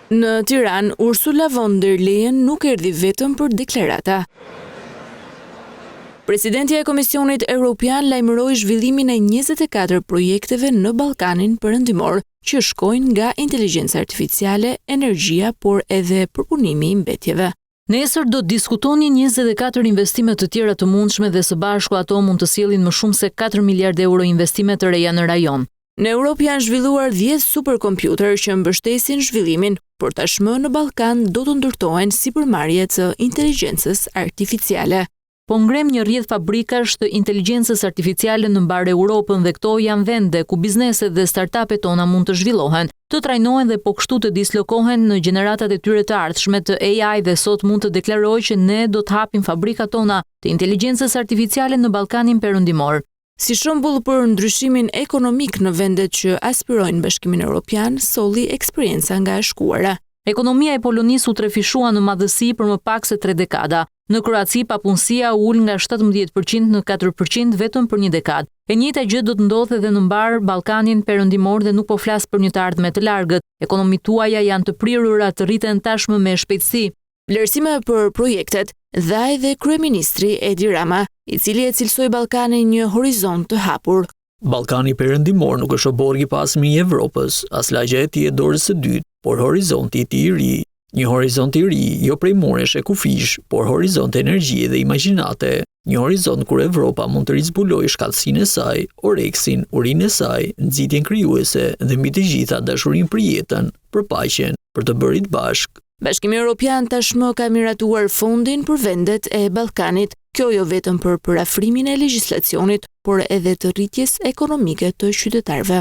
Në Tiranë, Ursula von der Leyen nuk erdhi vetëm për deklarata. Presidentja e Komisionit Europian lajmëroi zhvillimin e 24 projekteve në Ballkanin Perëndimor, që shkojnë nga inteligjenca artificiale, energjia, por edhe përpunimi i mbetjeve. Nesër do të diskutoni 24 investime të tjera të mundshme dhe së bashku ato mund të sjellin më shumë se 4 miliardë euro investime të reja në rajon. Në Europë janë zhvilluar 10 superkompjuterë që mbështesin zhvillimin, por tashmë në Ballkan do të ndërtohen sipërmarrje të inteligjencës artificiale. Po ngremë një rrjet fabrikash të inteligjencës artificiale në mbarë Europën dhe këto janë vende ku bizneset dhe startupet tona mund të zhvillohen, të trajnohen dhe po kështu të dislokohen në gjeneratat e tyre të ardhshme të AI dhe sot mund të deklaroj që ne do të hapim fabrikat tona të inteligjencës artificiale në Ballkanin Perëndimor. Si shembull për ndryshimin ekonomik në vendet që aspirojnë Bashkimin Europian, solli eksperienca nga e shkuara. Ekonomia e Polonisë u trefishua në madhësi për më pak se tre dekada. Në Kroaci papunësia u ul nga 17% në 4% vetëm për një dekadë. E njëjta gjë do të ndodhë edhe në mbarë Ballkanin Perëndimor dhe nuk po flas për një të ardhme të largët. Ekonomitë tuaja janë të prirura të rriten tashmë me shpejtësi. Vlerësime për projektet dha edhe kryeministri Edi Rama, i cili e cilësoi Ballkanin një horizont të hapur. Ballkani Perëndimor nuk është oborri i pasmë i Evropës, as lagja e tij e dorës së dytë, por horizonti i tij i ri. Një horizont i ri, jo prej muresh e kufijsh, por horizont energjie dhe imagjinate. Një horizont kur Evropa mund të rizbulojë shkathtësinë e saj, oreksin, urinë e saj, nxitjen krijuese dhe mbi të gjitha dashurinë për jetën, për paqen, për të bërit bashkë. Bashkimi Europian tashmë ka miratuar fondin për vendet e Ballkanit. Kjo jo vetëm për përafrimin e legjislacionit, por edhe të rritjes ekonomike të qytetarëve.